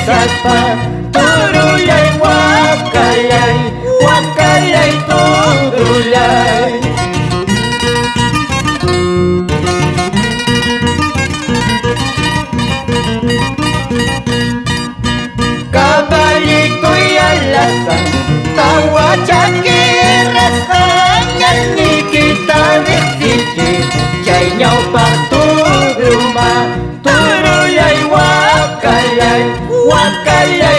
Risaspa turullay wakallay, wakallay turullay. Caballitoy alasan, tawa chaki rasqan, ñanniykita riqsichi, chay ñawpaq turuma, turullay wakallay, wakallay.